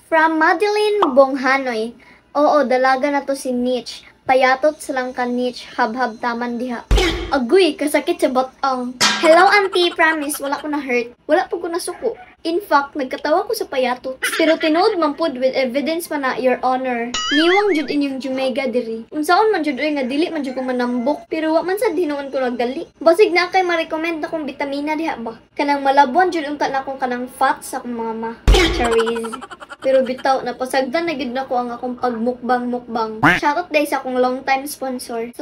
From Madeline Bonghanoy, "Oo, dalaga na to si Nietzsche. Payatot sa lang ka, Nietzsche, habhab taman diha." Agoy, kasakit sa batang. Hello, auntie, promise, wala ko na hurt. Wala po ko nasuko. In fact, nagkatawa ko sa payatot. Pero tinuod man pud, with evidence pa na, Your Honor. Niwang jud inyong Jumega diri. Unsaon man jud oy nga dili man jud ko manambok, pero wa man sad hinuon ko nagdali. Basig na kay ma-recommend na kong bitamina diha ba. Kanang malabuan jud unta na akong kanang fat sa akong mama. Charis. Pero bitaw, napasagdan na gid nako ang akong pagmukbang-mukbang. Shoutout day sa akong long time sponsor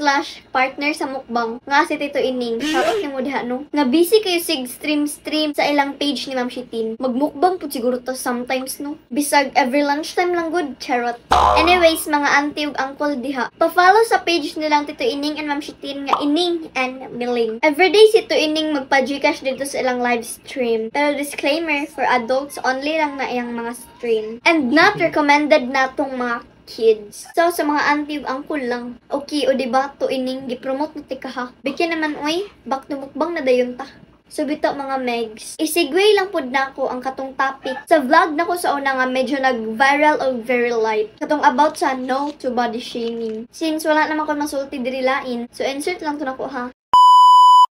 /cook/partner sa mukbang nga si Tito Ining. Shoutout nimo diha, no. Nga busy kayo sig stream stream sa ilang page ni Ma'am Shitin. Magmukbang pud siguro to sometimes, no. Bisag every lunchtime lang gud, charot. Anyways, mga auntie ug uncle diha, pa-follow sa page nilang Tito Ining and Ma'am Shitin nga Ining and Miling. Everyday si Tito Ining magpa-Gcash dito sa ilang live stream. Pero disclaimer, for adults only lang na iyang mga stream. And not recommended na tong mga kids. So, sa mga auntie ug uncle lang. Okay, o diba, to Ining, gipromote na tika ha. Bikin naman oy, back to mukbang na dayon ta. So bitaw, mga megs, i-segue lang pud nako ang katong topic sa vlog nako sa una nga medyo nag-viral o very light. Katong about sa no to body shaming. Since wala naman ko masulti diri lain, so insert lang to nako ha.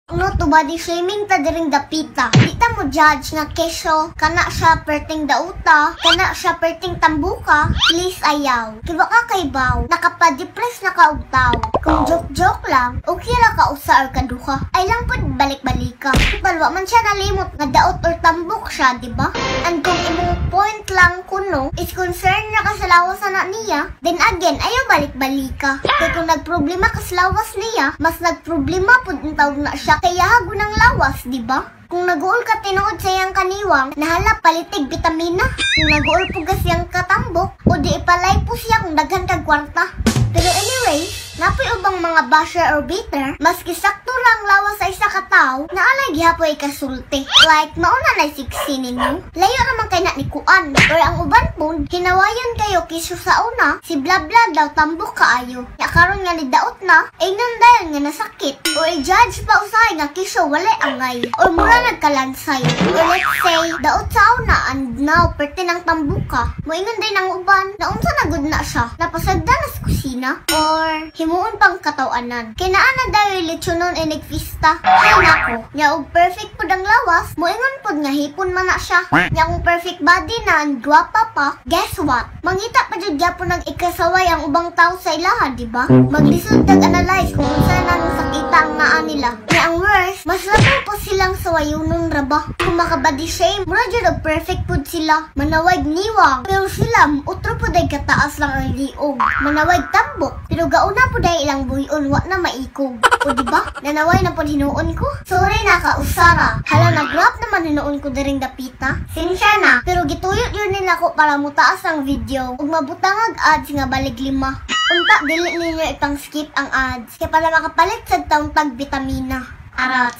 No to body shaming ta diring dapita. Di ta mo judge nga kesyo kana siya perting dauta, kana siya perting tambuka. Please ayaw. Kay wa ka kaybaw, nakapa-depress na ka og taw. Kung joke-joke lang, okay ra ka usa or kaduha. Ay lang pud balik-balika. Total wa man siya nalimot nga daot or tambok siya, di ba? And kung imong point lang kuno is concern na ka sa lawas na niya, then again, ayaw balik-balika. Kay kung nagproblema ka sa lawas niya, mas nagproblema pud ang tawag na siya kaya hago ng lawas, di ba? Kung naguol ka tinuod sa iyang kaniwang, nahala palitig bitamina. Kung naguol po ka siyang katambok, o di ipalay po siya kung daghan kag kwarta. Pero anyway, napoy ubang mga basher or bitter, maski sakto lang lawas sa isa ka tawo, naalay gihapoy ikasulti. Like, mauna na sexy ninyo. Layo naman kay na ni Kuan. Or ang uban po, hinawayon kayo kisyo sa una, si bla bla daw tambok kaayo. Ya karon nga ni daot na, ay dayon nga nasakit. Or i-judge pa usahay nga kisyo walay angay. Or mura nagkalansay. Or let's say, daot sa una and now perte ng tambuka. Moingon din ang uban, naunsa na gud na siya. Napasagda na sa kusina. Or himuon pang katawanan. Kay naa na daw lechonon inig pista. Ay nako, nya og perfect pud ang lawas, moingon pud nga hipon man na siya. Nya kung perfect body na and gwapa pa, guess what? Mangita pa jud gyapon nag ikasaway ang ubang tao sa ilaha, di ba? Maglisod tag analyze kung unsa nang sakita ang naa nila. Nya ang worst, mas labaw pa silang sawayunon ra ba? Kung makabody shame, mura jud og perfect pud sila. Manawag niwang, pero sila utro pud ay kataas lang ang liog. Manawag tambok, pero gauna pud ay ilang buhion wa na maikog. O di ba? Nanaway na pud hinuon ko. Sorry na kausara. Hala, nag-rap naman hinuon ko diring dapita. Sinsya na, pero gituyot yun nila ko para mutaas ang video ug mabutangag ads nga balig lima. Unta dili ninyo ipang skip ang ads kay para makapalit sa taong tag bitamina. Arat.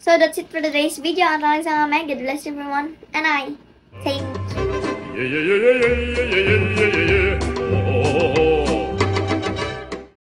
So that's it for today's video. Ang sa mga, God bless everyone. And I thank you. Yeah.